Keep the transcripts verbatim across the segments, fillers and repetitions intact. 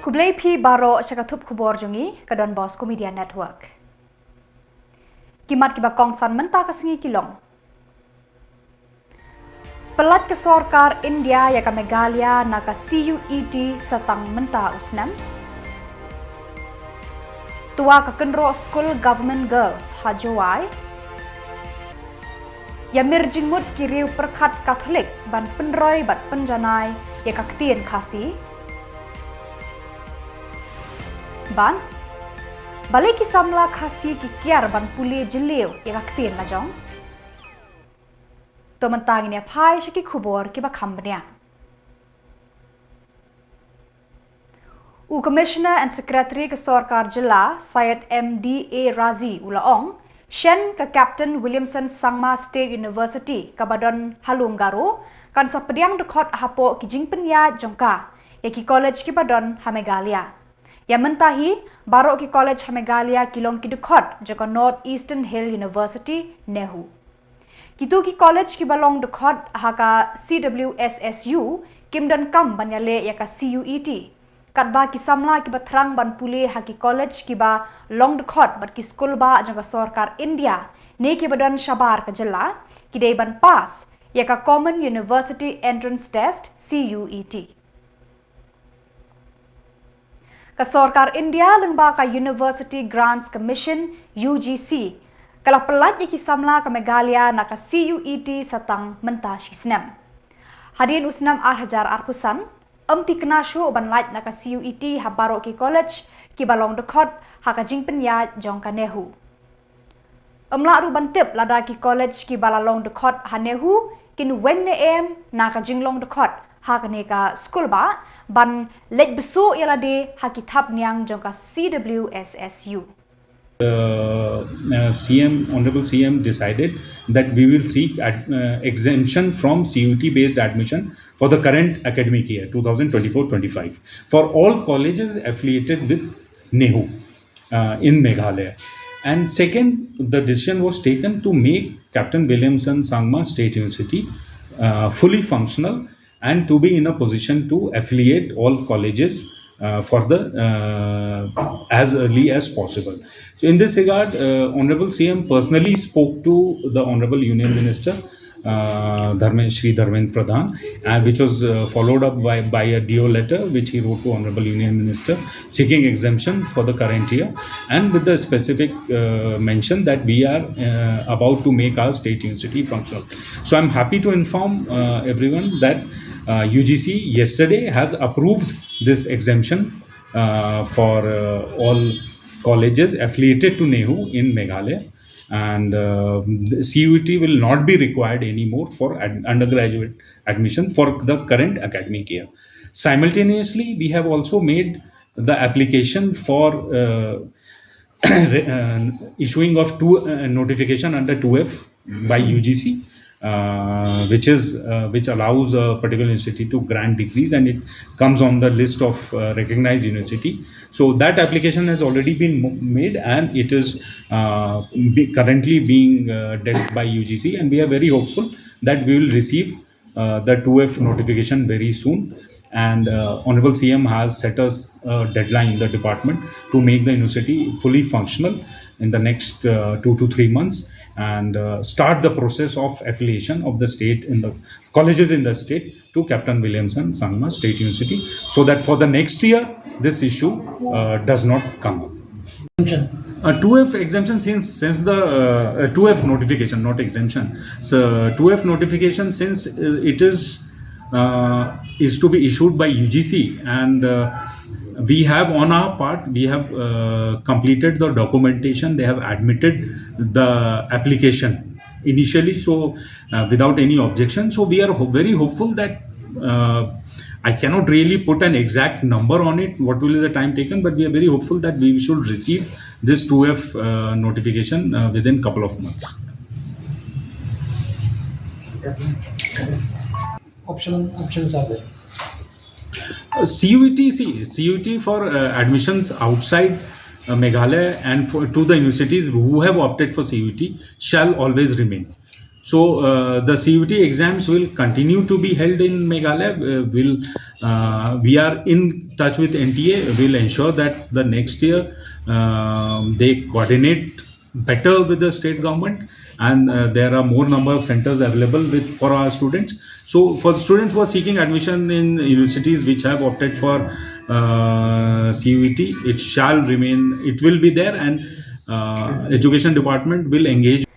Khublei phi baroh sha ka thup khubor jong ngi ka Don Bosco Media Network. Ki mat kiba kongsan mynta ka sngi ki long: Pyllait ka sorkar India ïa ka Meghalaya na ka C U E T sa tang mynta u snem. Tuwa ka kynroh skul Government Girls ha Jowai. Ïa mir jingmut ki riew pyrkhat Katholik ban pynroi bad pynjanai ïa ka ktien Khasi. Bad balei ki samla Khasi ki kiar ban pule jylliew ïa ka ktien lajong. To mynta ngin ïa phai sha ki khubor kiba kham bniah. U Commissioner and Secretary ka sorkar jylla, Syed M D A Razi u la ong, shen ka Captain Williamson Sangma State University kaba don ha Lum Garo kan sa pdiang dkhot hapoh ki jingpynïaid jong ka ïa ki college kiba don ha Meghalaya. Ïa mynta hi, baroh ki college ha Meghalaya ki long ki dkhot jong ka North Eastern Hill University, NEHU. Kito ki college kiba long dkhot ha ka C W S S U kim donkam ban ïaleh ïa ka C U E T. Katba ki samla kiba thrang ban pule ha ki college kiba long dkhot bad ki skul bah jong ka sorkar India ne kiba don shabar ka jylla, ki dei ban pass ïa ka Common University Entrance Test, C U E T. Ka sorkar India lyngba ka University Grants Commission, U G C, ka la pyllait ïa ki samla ka Meghalaya na ka C U E T sa tang mynta shi snem. Hadien u snem ar hajar arphew san, ym thikna shuh ban lait na ka C U E T ha baroh ki college kiba long dkhot ha ka jingpynïaid jong ka NEHU. Ym lah ruh ban tip lada ki college kiba la long dkhot ha NEHU kin weng ne em na ka jinglong dkhot ha kane ka skul bah ban leit bsuh ïa lade ha ki thapniang jong ka C W S S U. uh, uh, C M, Honorable C M decided that we will seek ad, uh, exemption from C U E T based admission for the current academic year two thousand twenty-four twenty-five for all colleges affiliated with NEHU uh, in Meghalaya. And second, the decision was taken to make Captain Williamson Sangma State University uh, fully functional and to be in a position to affiliate all colleges uh, for the uh, as early as possible. So in this regard, uh, Honorable C M personally spoke to the Honorable Union Minister uh, Dharme, Shri Dharmendra Pradhan, uh, which was uh, followed up by, by a D O letter which he wrote to Honorable Union Minister seeking exemption for the current year, and with the specific uh, mention that we are uh, about to make our state university functional. So I'm happy to inform uh, everyone that uh, U G C yesterday has approved this exemption uh, for uh, all colleges affiliated to NEHU in Meghalaya, and uh, the C U E T will not be required anymore for ad- undergraduate admission for the current academic year. Simultaneously, we have also made the application for uh, re- uh, issuing of two uh, notification under two F by U G C, uh, which is uh, which allows a particular university to grant degrees, and it comes on the list of uh, recognized university. So that application has already been mo- made, and it is uh, be, currently being uh, dealt by U G C, and we are very hopeful that we will receive uh, the two F notification very soon. And uh, Honorable C M has set us a deadline in the department to make the university fully functional in the next uh, two to three months, and uh, start the process of affiliation of the state in the colleges in the state to Captain Williamson Sangma State University, so that for the next year this issue uh, does not come up. Uh, two F exemption, since since the uh, uh, two F notification, not exemption. So two F notification, since uh, it is uh, is to be issued by U G C, and uh, we have, on our part, we have uh, completed the documentation. They have admitted the application initially, so uh, without any objection. So we are ho- very hopeful that uh, I cannot really put an exact number on it, what will be the time taken, but we are very hopeful that we should receive this two F uh, notification uh, within couple of months. Option, options are there. Uh, C U E T, see, C U E T for uh, admissions outside uh, Meghalaya and for, to the universities who have opted for C U E T shall always remain. So uh, the C U E T exams will continue to be held in Meghalaya. Uh, will uh, We are in touch with N T A. We'll ensure that the next year um, they coordinate better with the state government, and uh, there are more number of centers available with for our students. So for the students who are seeking admission in universities which have opted for uh, C U E T, it shall remain. It will be there, and uh, education department will engage.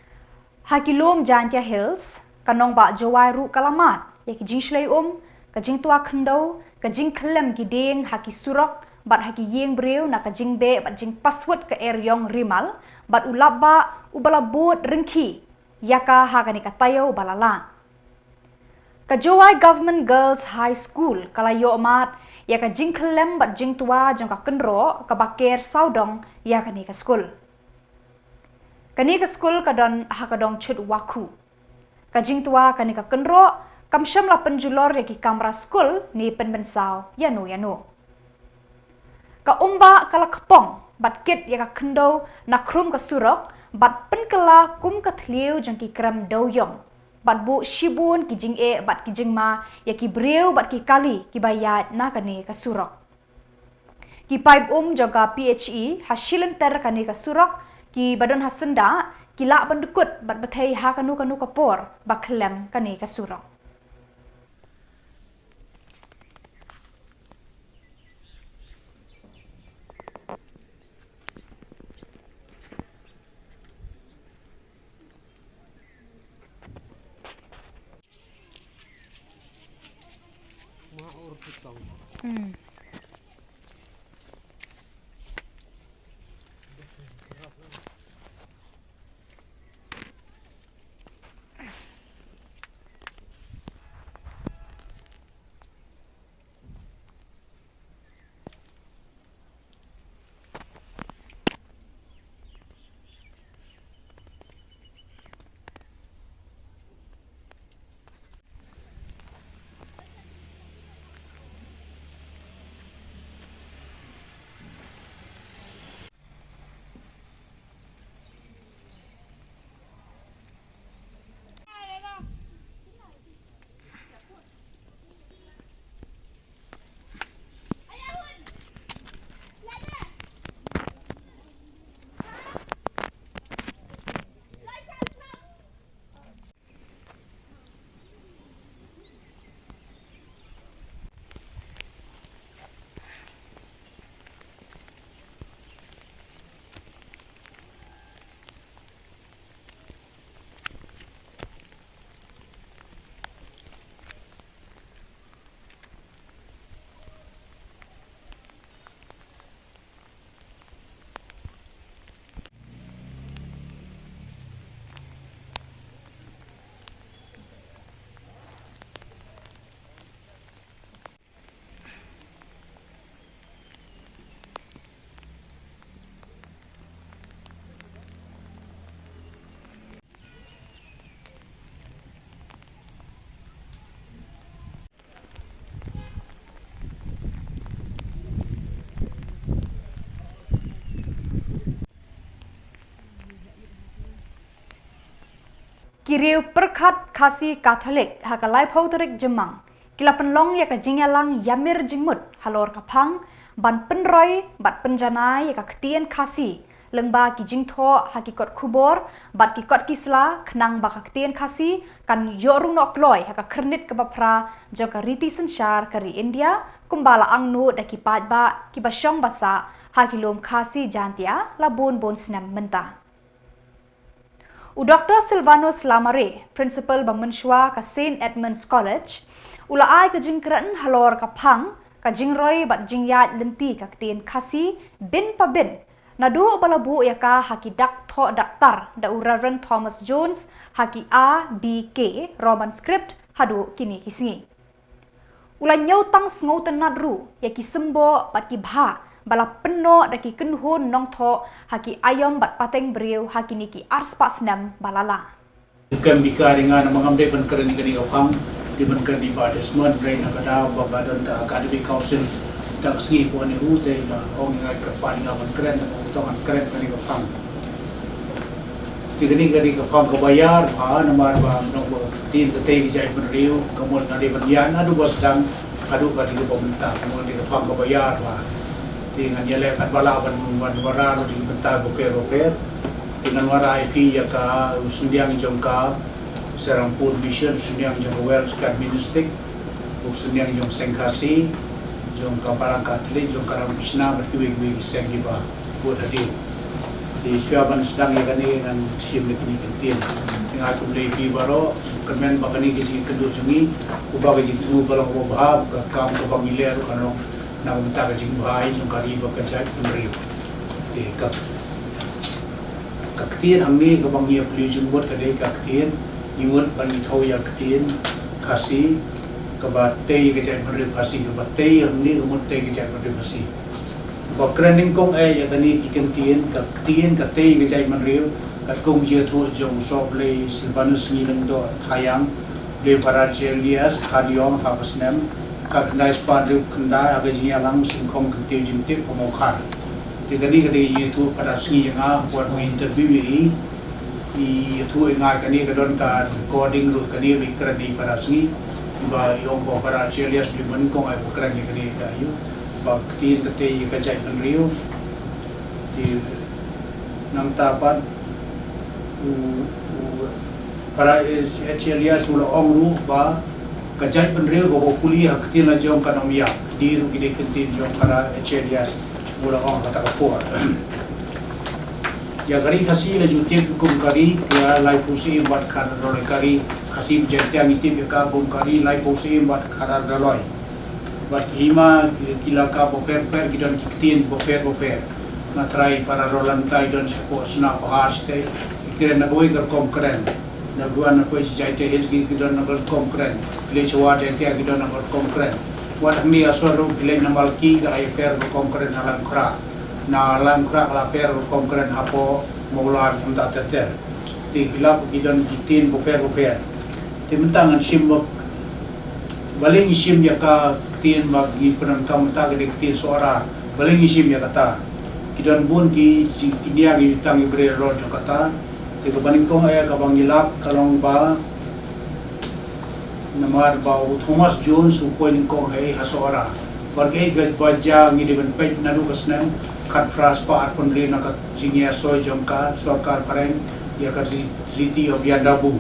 Ha ki lum Jaintia Hills, ka nongbah Jowai ruh ka la mad ïa ki jingshlei um, ka jingtwa khyndew, ka jingkhyllem ki dieng ha ki surok bad ha ki ïing briew na ka jingbeh bad jingpaswut ka Eriong Rimal bad u lapbah uba la bud ryngkhi ïa ka ha kane ka taïew ba la leit. Ka Jowai Government Girls High School ka la ïoh mad ïa ka jingkhyllem bad jingtwa jong ka kynroh kaba ker sawdong ïa kane ka skul. Kane ka skul ka don ha ka dong Chut Wakhu. Ka jingtwa kane ka kynroh kam shym la pynjulor ïa ki kamra skul ne pynmynsaw ïano ïano. Ka umbah ka la kpong bad kit ïa ka khyndew na khrum ka surok bad pynkylla kum ka thliew jong ki krem dewiong bad buh shibun ki jingeh bad ki jingma ïa ki briew bad ki kali kiba ïaid na kane ka surok. Ki paip um jong ka P H E ha shilynter kane ka surok kiba don ha syndah ki lah ban dkut bad bthei ha kano kano ka por ba khyllem kane ka surok. Ki riew pyrkhat Khasi Katholik ha ka laiphew tarik Jymmang ki la pynlong ïa ka jingïalang ïamir jingmut halor ka phang ban pynroi bad pynjanai ïa ka ktien Khasi lyngba ki jingthoh ha ki kot khubor bad ki kot ki sla khnang ba ka ktien Khasi kan ïoh rung noh kloi ha ka khyrnit kaba phra jong ka riti synshar ka ri India, kumba la angnud da ki paidbah kiba shong ba sah ha ki lum Khasi Jaintia la bun bun snem mynta. U Doktor Silvanus Lamare, Principal ba mynshuwa ka Saint Edmund's College, u la ai ka jingkren halor ka phang ka jingroi bad jingïaid lynti ka ktien Khasi bin pa bin, naduh ba la buh ïa ka ha ki dak thoh daktar da u Reverend Thomas Jones ha ki A B K Roman script haduh kine ki sngi. U la ñiewtang sngewtynnad ruh ïa ki symboh bad ki bha ba la pynnoh da ki kynhun nongthoh ha ki aïom bad pateng briew ha kine ki arspah snem ba la leit. Kem bika ri nga namar ngam dei ban kren ïa kane ka phang, dei ban kren ïa i Bah Desmond, hynrei na ka daw ba ka don ka Academic Council, da ka sngi ba wan ïa u te la ong ïa nga, kyrpad ïa nga ban kren, te nga ong to ngan kren kane ka phang. Te kane ka dei ka phang kaba iar bha namar ba nong ba ktien ka tei ka jaitbynriew ka mut nga dei ban ïa naduh ba sdang haduh ka dei kaba mynta ka mut dei ka phang kaba iar bha. Te ngan ïaleh katba lah ban ban wanrah ruh dei ka bynta bapher bapher. Te ngan wanrah ïa phi ïa ka u syndiang jong ka Serampore Mission, u syndiang jong ka World Cat Ministry, u syndiang jong Seng Khasi, jong ka Balang Katholik, jong ka Ramakrishna bad kiwei kiwei ki seng kiba bud hadien. Te shuwa ban sdang ïa kane ngan shim ïa kine ki ktien. Te nga ai khublei ïa phi baroh, kyrmen ba kane ka jingïakynduh jong ngi, uba ka jingthmu ba long uba bha, ka kam kaba ngi leh ruh kan long na ka bynta ka jingbha jong ka ri bad ka jaitbynriew. Te ka ka ktien hangne kaba ngi ïa plie jingmut ka dei ka ktien, ngi mut ban ngi thew ïa ktien Khasi kaba tei ka jaitbynriew Khasi, kaba tei hangne ka mut tei ka jaitbynriew Khasi. Ba kren nyngkong eh ïa kane ki ktien, ka ktien ka tei ka jaitbynriew, katkum ka jingïathuh jong u Sohblei Silvanus Ngi Lyngdoh Thaiang, Blei Father Elias Khadiong ha ka snem khatkhyndai spah hynriewphew khyndai ha ka jingïalang sngewkhong kyntiew jingtip ha Mawkhar. Te kane ka dei ïathuh Father Sngi ïa nga, wat u interview ïa i. I ïathuh ïa nga kane ka don ka recording ruh kane ba i kren ïa i Father Sngi. Ba i ong ba Father Elias ba nyngkong eh ba kren ïa kane ka ïa. Ba ktien ka tei ka jaitbynriew. Te nangta pat u, u Father Elias u la ong ruh ba ka jaitbynriew kaba pule ha ktien la jong kan ym ïap. Kine ruh ki dei ki ktien jong Father Elias u la ong ha kata ka por. Ïa ka ri Khasi la ju tip kum ka ri, ïa laiphew syiem bad khatar doloi ka ri. Khasi Jaiñtia ngi tip ïa ka kum ka ri laiphew syiem bad khatar doloi. Bad ki hima ki, ki la ka bapher bapher, ki don ki ktien bapher bapher. Nga trai para Roland tai don shapoh Sna Pahar shatei. Ki kren na kawei ka rukom kren. Na Bhuan na kawei Jaiñtia Hills ki, ki don na ka rukom kren. Village War Jaiñtia ki don na ka rukom kren. Wat hangne ha sor ruh village na Malki ka la ïapher ka rukom kren ha Laitumkhrah. Na Laitumkhrah ka la pher ka rukom kren hapoh Mawlai kumta ter ter. Te ki la ki don ki ktien bapher bapher. Te mynta ngan shim ba Balei ngi shim ïa ka ktien ba ngi pyndonkam mynta ka dei ktien Sohra. Balei ngi shim ïa kata. Ki don bun ki, ki nia ki jutang ki briew rot jong kata. Te kaba nyngkong eh kaba ngi lap ka long ba namar ba u Thomas Jones u poi nyngkong eh ha Sohra. Bad kaei kaba jia ngi dei ban peit naduh ka snem khatphra spah arphew hynriew na ka jingïasoi jong ka sorkar phareng ïa ka Treaty of Yandabo.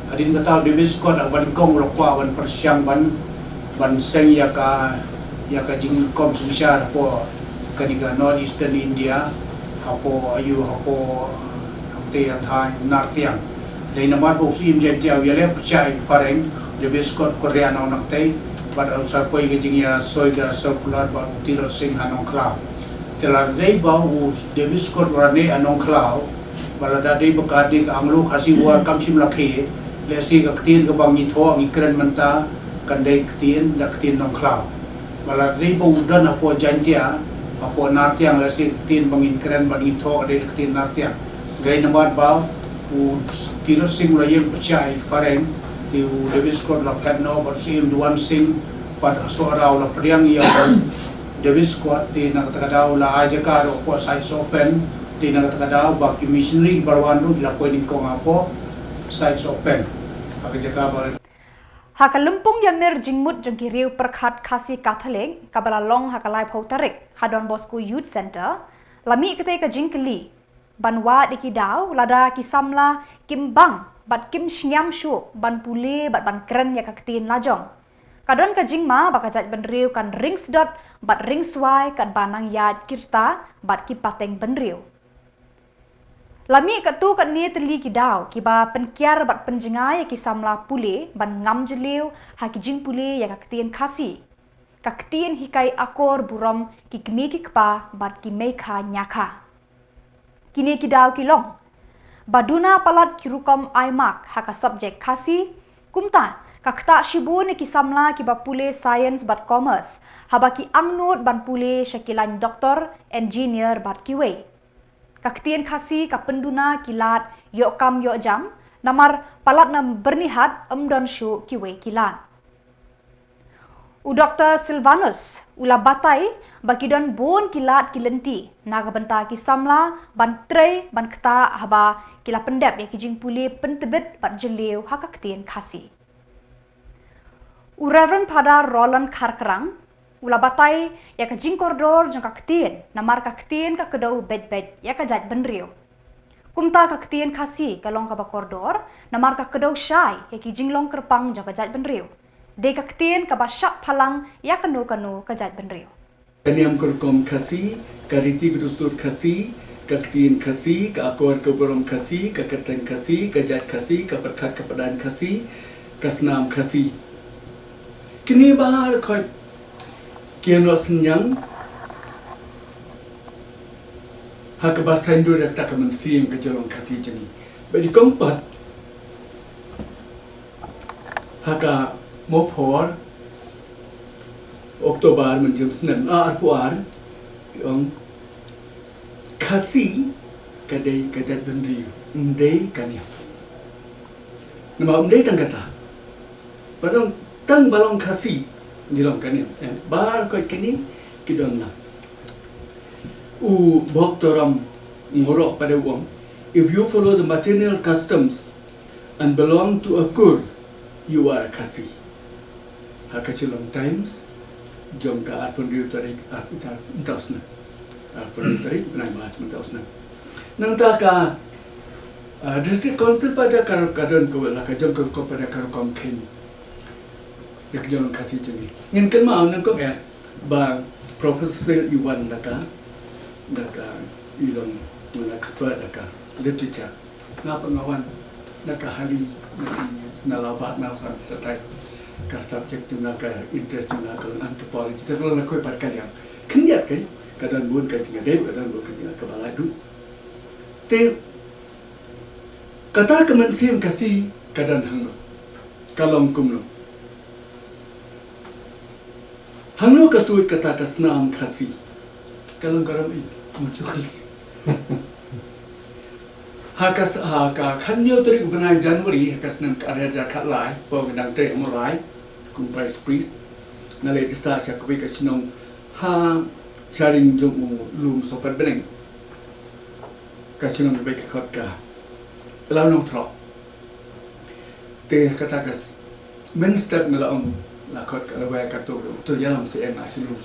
Hadien kata u David Scott haba nyngkong u la kwah ban pyrshang ban, ban seng ïa ka, ïa ka jingkhom synshar hapoh kane ka North Eastern India, hapoh aïu, hapoh, hapoh te ïa thaiñ Nartiang. Dei namar ba u Syiem Jaiñtia u ïaleh pyrshah ïa ki phareng, David Scott u kyrriah na u Nongtei, bad u sa poi ka jingïasoi ka circular bad u Tirot Sing ha Nongkhlaw. Te lada dei ba u David Scott u la neh ha Nongkhlaw, ba lada dei ba ka dei ka Anglo Khasi War kam shym la khie, lehse ka ktien kaba ngi thoh ngi kren mynta kan dei ktien da ktien Nongkhlaw. Ba lada dei ba u don hapoh Jaiñtia, hapoh Nartiang lehse ka ktien ba ngin kren ba ngin thoh ka dei da ktien Nartiang. Dei namar ba u Tirot Sing u la ïeng pyrshah ïa ki phareng, te u David Scott u la phet noh bad u Syiem Duan Sing, bad ha Sohra u la pdiang ïa u David Scott, te na kata ka daw la ai jaka ruh hapoh Sides Open, te na kata ka daw ba ki missionary kiba la wan ruh ki la poi nyngkong hapoh Sides Open. Ha ka jaka ba Ha ka lympung ïamir jingmut jong ki riew pyrkhat Khasi Katholik kaba la long ha ka laiphew tarik ha Don Bosco Youth Centre, la mih katei ka jingkylli ban wad ïa ki daw lada ki samla kim bang bad kim shngiam shuh ban pule bad ban kren ïa ka ktien la jong. Ka don ka jingma ba ka jaitbynriew kan ringsdot bad ringswai katba nang ïaid ki rta bad ki pateng bynriew. La mih katto katne tylli ki daw kiba pynkiar bad pynjngai ïa ki samla pule ban ngam jylliew ha ki jingpule ïa ka ktien Khasi, ka ktien hikai akor burom ki kmie ki kpa bad ki mei kha ñia kha. Kine ki daw ki long: ba duna palat ki rukom ai mark ha ka subject Khasi, kumta ka ktah shibun ïa ki samla kiba pule Science bad Commerce haba ki angnud ban pule sha ki lain doktor, engineer bad kiwei. Ka ktien Khasi ka pynduna ki lad ïoh kam ïoh jam, namar palat na Byrnihat ym don shuh kiwei ki lad. U Doktor Silvanus u la batai ba ki don bun ki lad ki lynti na ka bynta ki samla ban trei ban ktah haba ki la pyndep ïa ki jingpule pyntbit bad jylliew ha ka ktien Khasi. U Reverend Father Roland Kharkrang u la batai ïa ka jingkordor jong ka ktien namar ka ktien ka kdew beit beit ïa ka jaitbynriew. Kumta ka ktien Khasi ka long kaba kordor namar ka kdew shai ïa ki jinglong kyrpang jong ka jaitbynriew. Dei ka ktien kaba shah phalang ïa kano kano ka jaitbynriew. Ka niam ka rukom Khasi, ka riti ka dustur Khasi, ka ktien Khasi, ka akor ka burom Khasi, ka kyrteng Khasi, ka jait Khasi, ka pyrkhat ka pyrdain Khasi, ka snam Khasi. Kine baroh ki ïa noh synñiang ha kaba saiñdur ïa kata ka mynsiem ka jinglong Khasi jong ngi. Bad i kong pat ha ka Mawphor October mynjur snem, ah, arphew ar, i ong Khasi ka dei ka jaitbynriew, ym dei ka niam. Namar ym dei tang kata. Ba dang tang ba long Khasi, ngi long ka niam. Eh, baroh kine ki don lang. U Bhoktoram Ngoroh pat u ong, if you follow the matrilineal customs and belong to a Kur, you are a Khasi. Ha ka Shillong Times jong ka arphew hynriew tarik, ah, mynta u snem. Arphew hynriew tarik bnai March mynta u snem. Nangta ka, ah, District Council pat da ka, ka don kawei la ka jong ka rukom pat da ka rukom kheiñ ïa ka jinglong Khasi jong ngi. Ngin kynmaw nyngkong eh ba Professor Sil i wan da ka, da ka, i long expert da ka literature. Nga pat nga wan na ka hali, na ki, na Lawbah, na Assam, shatai. Ka subject jong nga, ka interest jong nga ka long anthropology. Te ka long la kawei pat ka liang. Khyndiat ka, ka don bun ka jingïadei, ka don bun ka jingïadei kaba la duh. Te kata ka mynsiem Khasi ka don hangno, ka long kumno? Hangno ka tuid kata ka snam Khasi? Ka long ka ram i Mawjuli. Ha ka s-, ha ka khathynñiew tarik u bnai January, ha ka snem ka ar hajar khatlai, poi ngi dang trei ha Mawlai kum parish priest. Nga leit da sah sha kawei ka shnong ha sharing jong u lum Sohpetbneng. Ka shnong kaba ki khot ka Law Nongthrok. Te kata ka s-, mynstep nga la ong, la khot ka, la wai ka, to, to ïalam seh nga sha lum,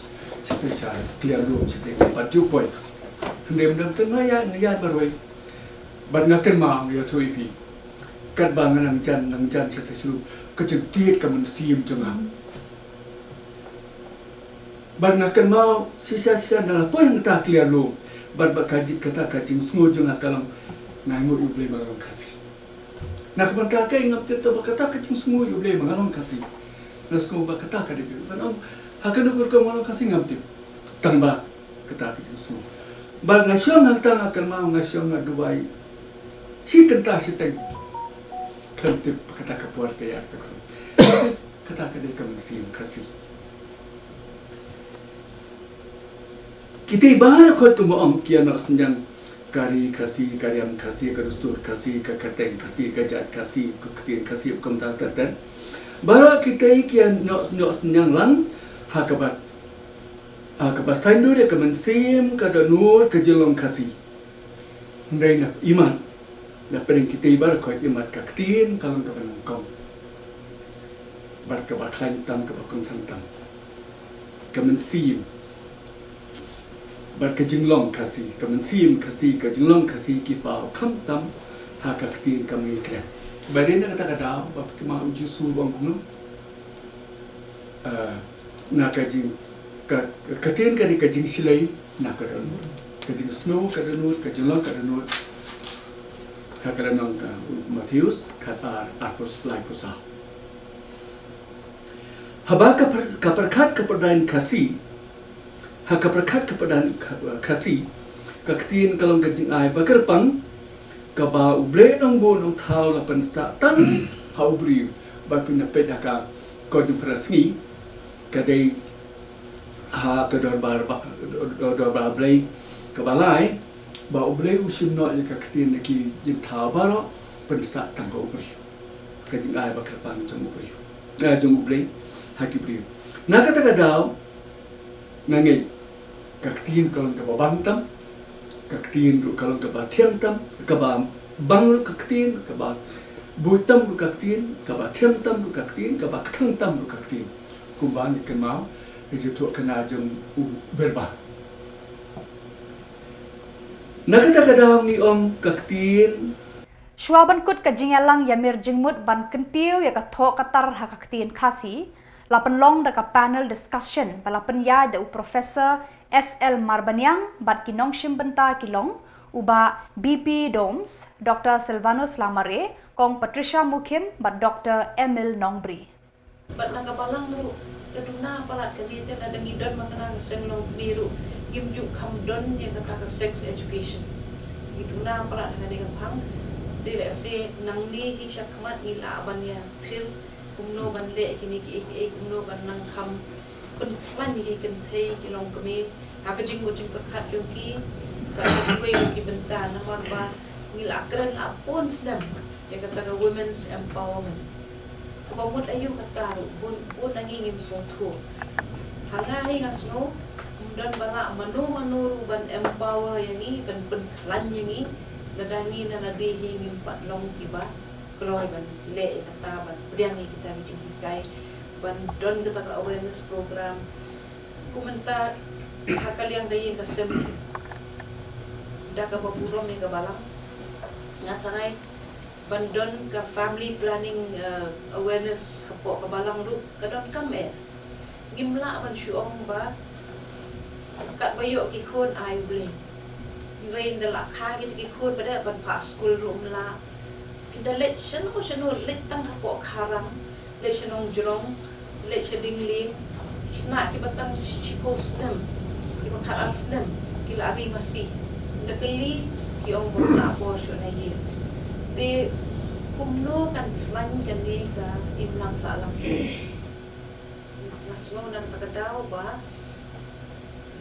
shatei sha clear room shatei, bad ju poi. Hynrei mynta nga ïaid, nga ïaid marwei. Bad nga kynmaw, nga ïathuh ïa phi, katba nga nang jan, nang jan shatei sha lum, ka jingtied ka mynsiem jong nga. Bad nga kynmaw shisha shisha nga la poi hangta clear room. Bad, bad ka ji-, kata ka jingsngew jong nga ka long, nga ainguh ïa U Blei ba nga long Khasi. Na ka bynta kaei ngam tip, tang ba kata ka jingsngew ïa U Blei ba nga long Khasi. Nga sngew ba kata ka dei, ban ong ha kano ka rukom nga long Khasi ngam tip, tang ba kata ka jingsngew. Bad nga shong hangta, nga kynmaw, nga shong, nga duwai shi kynta shiteng. Khlem tip ba kata ka por ka ïaid, kata ka, kata ka dei ka mynsiem Khasi. Kita baroh, kumba ong, ki ïa noh synñiang ka ri Khasi, ka riam Khasi, ka dustur Khasi, ka kyrteng Khasi, ka jait Khasi, ka ktien Khasi, kumta ter ter. Baroh kita ki ïa noh, noh synñiang lang ha kaba, ha kaba saiñdur ïa ka mynsiem ka dohnud ka jinglong Khasi. Hynrei na imat, na pdeng kita baroh, imat ka ktien ka long kaba nyngkong, bad kaba khlaiñ tam, kaba kongsan tam. Ka mynsiem bad ka jinglong Khasi, ka mynsiem Khasi, ka jinglong Khasi ki paw khamtam ha ka ktien ka mih kren. Ba dei na kata ka daw ba kynmaw u Jisu u ong kumno? Ah, na ka jing, ka, ka ktien ka dei ka jingshlei na ka dohnud. Ka jingsngew ka dohnud, ka jinglong ka dohnud. Ha ka lynnong ka Mathaios khatar, arphew lai, arphew saw. Haba ka pyrkhat, ka pyrkhat ka pyrdain Khasi, ha ka pyrkhat ka pyrdain Kha-, Khasi, ka ktien ka long ka jingai ba kyrpang kaba U Blei Nongbuh Nongthaw la pynsah tang ha u briew. Ba phin ïa peit ha ka Kot Jingpynrasngi, ka dei ha ka dorbar ba, dor-, dorbar Blei kaba lai, ba U Blei u shim noh ïa ka ktien na ki jingthaw baroh, pynsah tang ha u briew. Ka jingai ba kyrpang jong u briew, eh, jong U Blei ha ki briew. Na kata ka daw, nga ngeit ka ktien ka long kaba bang tam, ka ktien ruh ka long kaba thiang tam, kaba bang ruh ka ktien, kaba buit tam ruh ka ktien, kaba thiang tam ruh ka ktien, kaba kthang tam ruh ka ktien. Kumba ngi kynmaw ïa ka juthuh ka na jong u Birbah. Na kata ka daw ngi ong ka ktien. Shuwa ban kut ka jingïalang ïa mir jingmut ban kyntiew ïa ka thoh ka tar ha ka ktien Khasi, la pynlong da ka panel discussion ba la pynïaid da u Professor S L Marbaniang bad ki nongshim bynta ki long u Bah B P Doms, Doctor Silvanus Lamare, Kong Patricia Mukhim bad Doctor Emil Nongbri. Bad na ka balang ruh, ka duna palat kane te lada ngi don ma kane ka seng longkmie ruh, ngim ju kham don ïa kata ka sex education. Ngi duna palat ha kane ka phang, te lehse nangne hi shakhmat ngi lah ban ïa thir kumno ban leh kine kiei kiei, kumno ban nang kham pynkhlaiñ ïa ki kynthei ki longkmie ha ka jingmut jingpyrkhat jong ki, bad ha kiwei ki bynta, namar ba ngi la kren la bun snem ïa kata ka women's empowerment. Kaba mut aïu kata ruh, bun, bun na ngi ngim sngewthuh. Ha nga hi nga sngew, ym don ba lah mano mano ruh ban empower ïa ngi, ban pynkhlaiñ ïa ngi, lada ngi na lade hi ngim pat long kiba kloi ban leh ïa kata, ban pdiang ïa kita ki jinghikai, ban don kata ka awareness program. Kumta ha ka liang ka ïing ka sem, da kaba burom ïa ka balang, nga tharai ban don ka family planning, eh, awareness hapoh ka balang ruh ka donkam eh. Ngim lah ban shu ong ba katba ïoh ki khun ai U Blei. Hynrei ynda la kha kita ki khun pat ban phah skul ruh ym lah. Pynda leit shano shano, leit tang hapoh Kharang, leit sha Nongjrong, leit sha Dingleng, ki khynnah kiba tang shiphew snem, kiba khatar snem, ki la ri masi. Ynda kylli, ki ong ba ym lah bor shuh na ïing. Te kumno kan khlaiñ kane ka imlang sahlang. Nga sngew na kata ka daw ba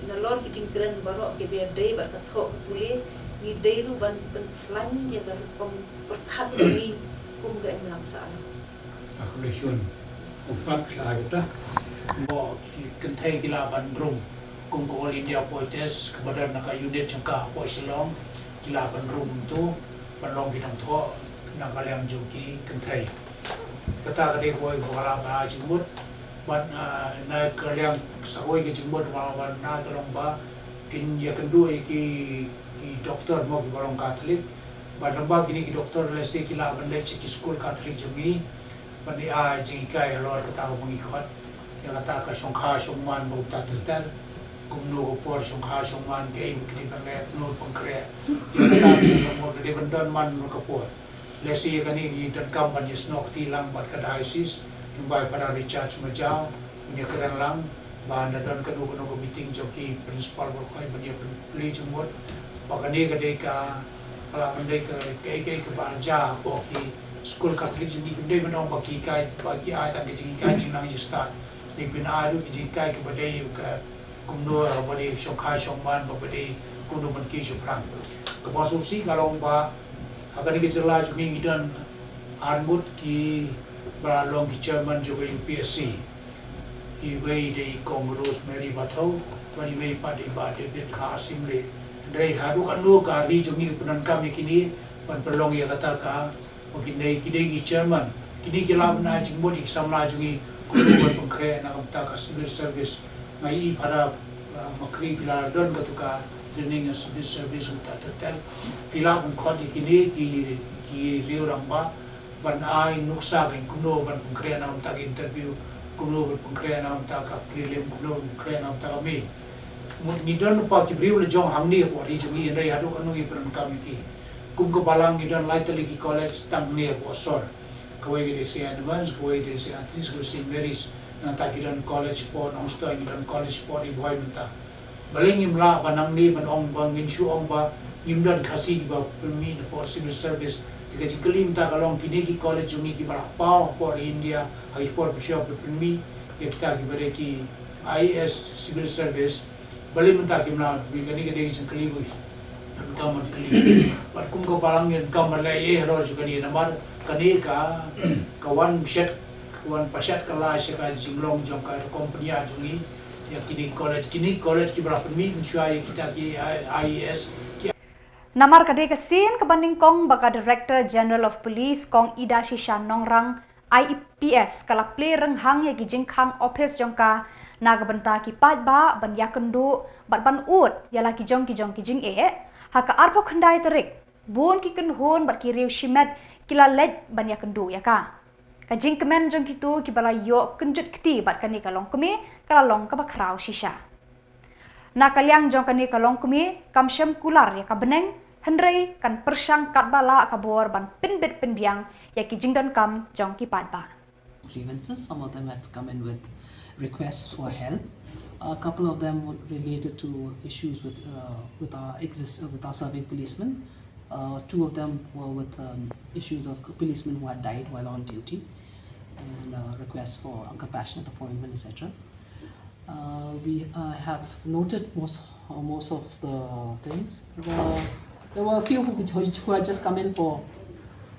nalor ki jingkren baroh kiba ïadei bad ka thoh ka pule, ngi dei ruh ban pynkhlaiñ ïa ka rukom pyrkhat ka ngi kum ka imlang sahlang. Ka khublei shibun. Ong pat ka ai kata. Mo ki kynthei ki lah ban rung kum ka All India Poetess kaba don na ka unit jong ka hapoh Shillong, ki lah ban rung tu ban long ki nongthoh na ka liang jong ki kynthei. Kata ka dei kawei ba ka lah ban ai jingmut. Bad, ah, na ka liang sa kawei ka jingmut ba, ba na ka long ba kin ïakynduh ïa ki, ki doktor mo kiba long Katholik. Bad lem bad kine ki doktor lehse ki lah ban leit sha ki skul Katholik jong ngi ban ai jinghikai halor kata kaba ngi khot ïa kata ka shongkha shongman ba kumta ter ter. Kumno ka por shongkha shongman, kaei ba ki dei ban leh, kumno pynkhreh ïa kata, kumno ka dei ban don man ka por. Lehse ïa kane ngi donkam ban ïasnoh kti lang bad ka diocese, lyngba i Father Richard Majaw, ban ïakren lang ba ynda don kano kano ka meeting jong ki principal baroh ban ïa pynpule jingmut ba kane ka dei ka, ka lah ban dei ka, kaei kaei kaba jia hapoh ki skul Katholik jong ngi. Kim dei ban ong ba ki hikai, ba ki ai tang ka jinghikai jingnang jingstad. Dei ban ai ruh ka jinghikai kaba dei ka kumno, eh, ba dei shongkha shongman, ba, ba dei kumno ban kiew shaphrang. Kaba sngewsih ka long ba ha kane ka jylla jong ngi ngi don arngut kiba long ki chairman jong ka U P S C. Iwei dei i Kong Rosemary Bathoh, bad iwei pat dei i Bah David Hasimle. Hynrei haduh katno ka ri jong ngi ka pyndonkam ïa kine ban pynlong ïa kata ka Ba kine, kine ki chairman, kine ki lah ban ai jingmut ïa ki samla jong ngi kumno ban pynkhreh na ka bynta ka civil service. Nga ïohi para, uh, Makri phi la don katu ka training civil service kumta ter ter. Phi lah ban khot ïa kine ki, ki riew rangbah ban ai nuksa kumno ban pynkhreh na ka bynta ka interview, kumno ban pynkhreh na ka bynta ka prelim, kumno ban pynkhreh na ka bynta ka main. Mut ngi don pa ki briew la jong hangne hapoh ri jong ngi, hynrei haduh katno ngi pyndonkam ïa ki. Kum ka balang ngi don lai tylli ki college tang hangne hapoh sor. Kawei ka dei Saint Edmunds, kawei ka dei Saint Anthony's, kawei Saint Mary's. Nangta ki don college hapoh Nongstoiñ, ngi don college hapoh Ri Bhoi mynta. Balei ngim lah ba nangne ban ong ba ngin shu ong ba ngim don Khasi ba pynmih na hapoh civil service. Te ka jingkylli mynta ka long kine ki college jong ngi kiba la paw hapoh ri India ha ki por ba shuwa ba pynmih ïa kita kiba dei ki I A S civil service. Balei mynta kim lah, kane ka dei ka jingkylli ba ngi donkam ban kylli. Bad kum ka balang ngi donkam ban leh ei halor jong kane namar kane ka, ka wan shet Wan pashat ka la sha ka jinglong jong ka company jong ngi ïa kini college, kini college kiba la pynmih mynshuwa ïa kita ki I- IAS ki. Namar ka dei ka sien kaba nyngkong ba ka Director General of Police Kong Idashisha Nongrang IPS ka la plie rynghang ïa ki jingkhang ophis jong ka na ka bynta ki paidbah ban ïakynduh bad ban ud ïa la ki jong ki jong ki jingeh. Ha ka arphew khyndai tarik, bun ki kynhun bad ki riew shimet ki la leit ban ïakynduh ïa ka. Ka jingkmen jong kito kiba la ïoh kynjut kti bad kane ka longkmie ka la long kaba khraw shisha. Na ka liang jong kane ka longkmie kam shym kular ïa ka bneng, hynrei kan pyrshang katba lah ka bor ban pynbit pynbiang ïa ki jingdonkam jong ki paidbah. Grievances. Some of them had come in with requests for help. A couple of them were related to issues with uh, with our exist uh, with our serving policemen. Uh, two of them were with um, issues of policemen who had died while on duty, and uh, requests for a compassionate appointment, et cetera. Uh, we uh, have noted most uh, most of the things. There were, there were a few who, who had just come in for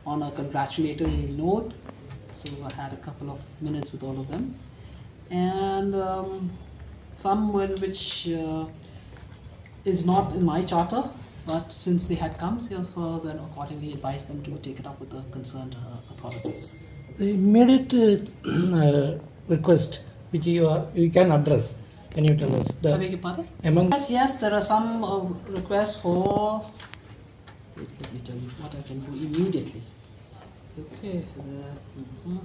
on a congratulatory note, so I had a couple of minutes with all of them, and um, some were which uh, is not in my charter, but since they had come, so then accordingly advised them to take it up with the concerned uh, authorities. The immediate uh, uh, request which you, are, you can address, can you tell us? I beg your pardon? Among Yes, yes, there are some uh, requests for. Wait, let me tell you what I can do immediately. Okay. Uh, mhm.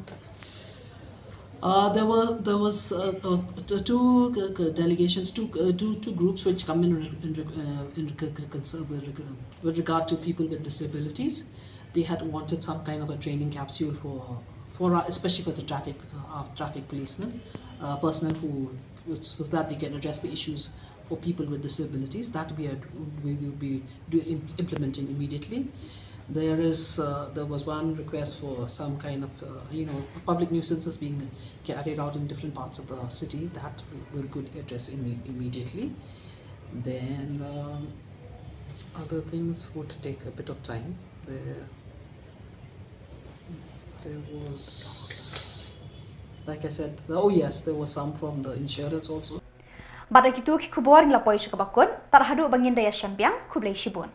Uh, there were there was uh, uh, t- two uh, uh, delegations, two uh, two two groups which come in re- in, re- uh, in re- uh, concern with, reg- with regard to people with disabilities. They had wanted some kind of a training capsule for for uh, especially for the traffic uh, our traffic policemen, uh, personnel who so that they can address the issues for people with disabilities. That we are we will be do, im- implementing immediately. There is uh, there was one request for some kind of uh, you know public nuisances being carried out in different parts of the city that we will put address imme- immediately. Then um, other things would take a bit of time. There there was like I said, oh yes, there was some from the insurance also. Bad da kito ki khubor ngi la poi sha kaba kut, tad haduh ba ngin da ïashem biang, khublei shibun.